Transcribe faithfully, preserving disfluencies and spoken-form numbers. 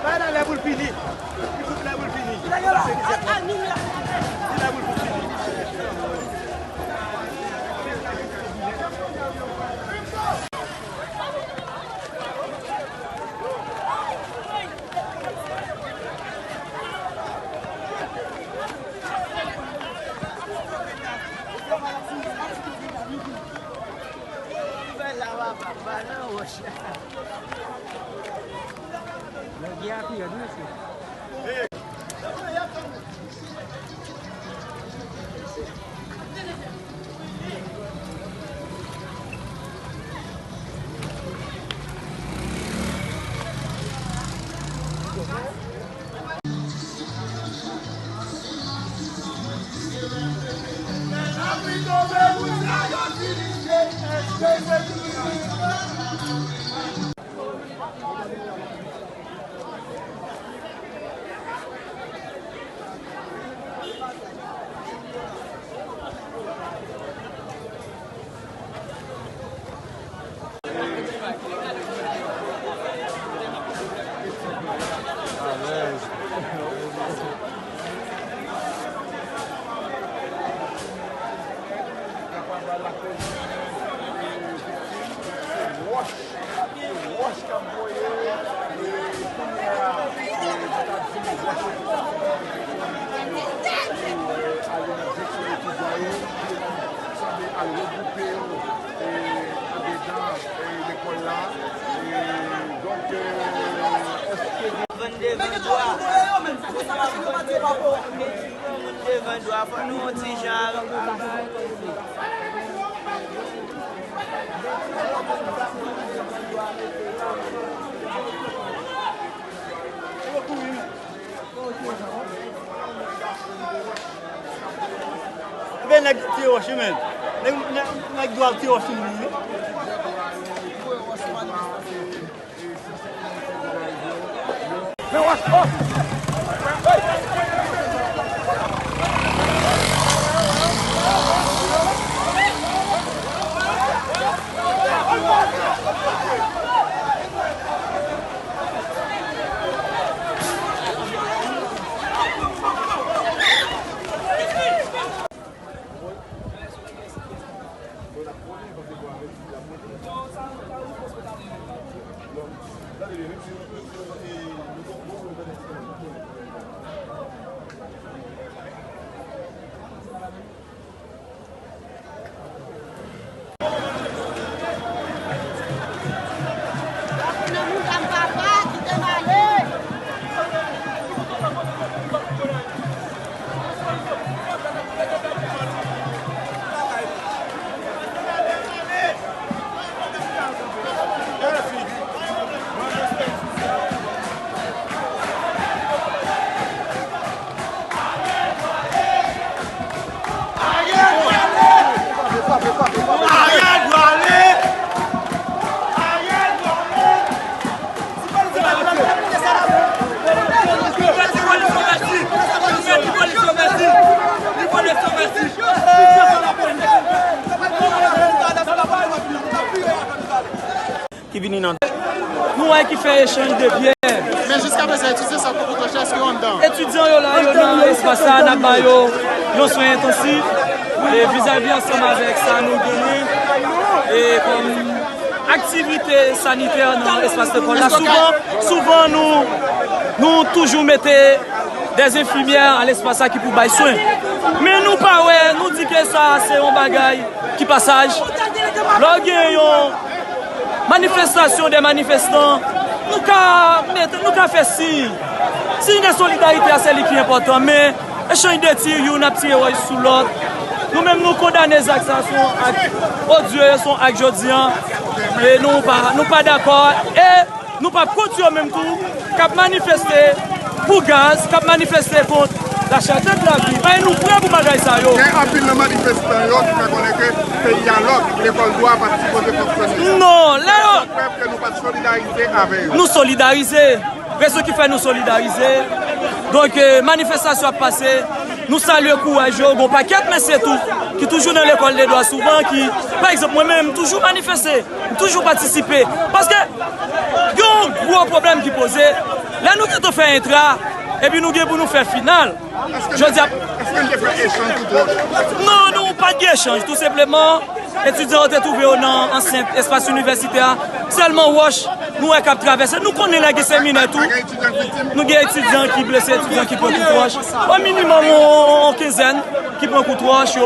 Bay la lè pou l fini. Li fout lè pou l fini. Li lè pou l fini. Wòch k ap voye, e, kounye a, e, nou ka di wòch yo ki ta fini, e, ale nan zak sou etidyan yo, sanble al regwoupe yo, e, andedan, e, lekòl la. E, donk, e, èske gen Vann devan dwa. Vann devan dwa, fò nou yon ti jan. Ebyen, nèg tire wòch wi, men. Nèg, nèg, nèg dwa tire wòch wi, men. Ki vini nan. Nou wè ki fè echanj de pyè. Men jiskaprezan, etidyan sa yo poko twò chè, èske yo anndan? Etidyan yo la, yo nan espas la, n ap ba yo yon swen entansif. E vizavi ansanm avèk sa nou genyen, e kòm aktivite sanitè nan espas lekòl la, souvan, souvan nou, nou toujou mete dèzenfimyè a lespas la ki pou bay swen. Men nou pa wè, nou di ke sa se yon bagay ki pasaj. Lè w gen yon manifestasyon de manifestan, nou ka mete, nou ka fè siy. Siy de solidarite a, se li ki enpòtan, men echanj de ti, youn ap tire wòch sou lòt. Nou menm, nou kondane zak sa, se yon ak odye, se yon ak jodi a. E nou pa, nou pa dakò. E nou p ap kont yo menm tou, k ap manifeste pou gaz, k ap manifeste kont la chète de la vi. Men nou prè pou bagay sa yo. Gen anpil nan manifestan yo ki fè konnen ke peyi a lòk, lekòl dwa pa t sipoze fonksyone. Non, lè yo. Prèv ke nou pa t solidarize avè yo. Nou solidarize. Rezon ki fè nou solidarize. Donk, eh, manifestasyon ap pase. Nou salye kouraj yo. Gon pakèt mesye tou ki toujou nan lekòl de dwa souvan, ki, pa egzanp, mwen menm, m toujou manifeste, m toujou patisipe. Paske gen yon gwo pwoblèm ki poze. Lè nou gentan fè entra, epi nou gen pou nou fè final. Jodi a. Èske n te fè echanj kout wòch? Non, nou pa t gen echanj. Tou senpleman, etidyan yo te twouve yo nan ansent espas inivèsitè a. Sèlman wòch, nou wè k ap travèse. Nou konnen lè gen seminè tou. Nou gen etidyan ki blese, etidyan ki pran kout wòch. O minimòm, yon kenzèn ki pran kout wòch.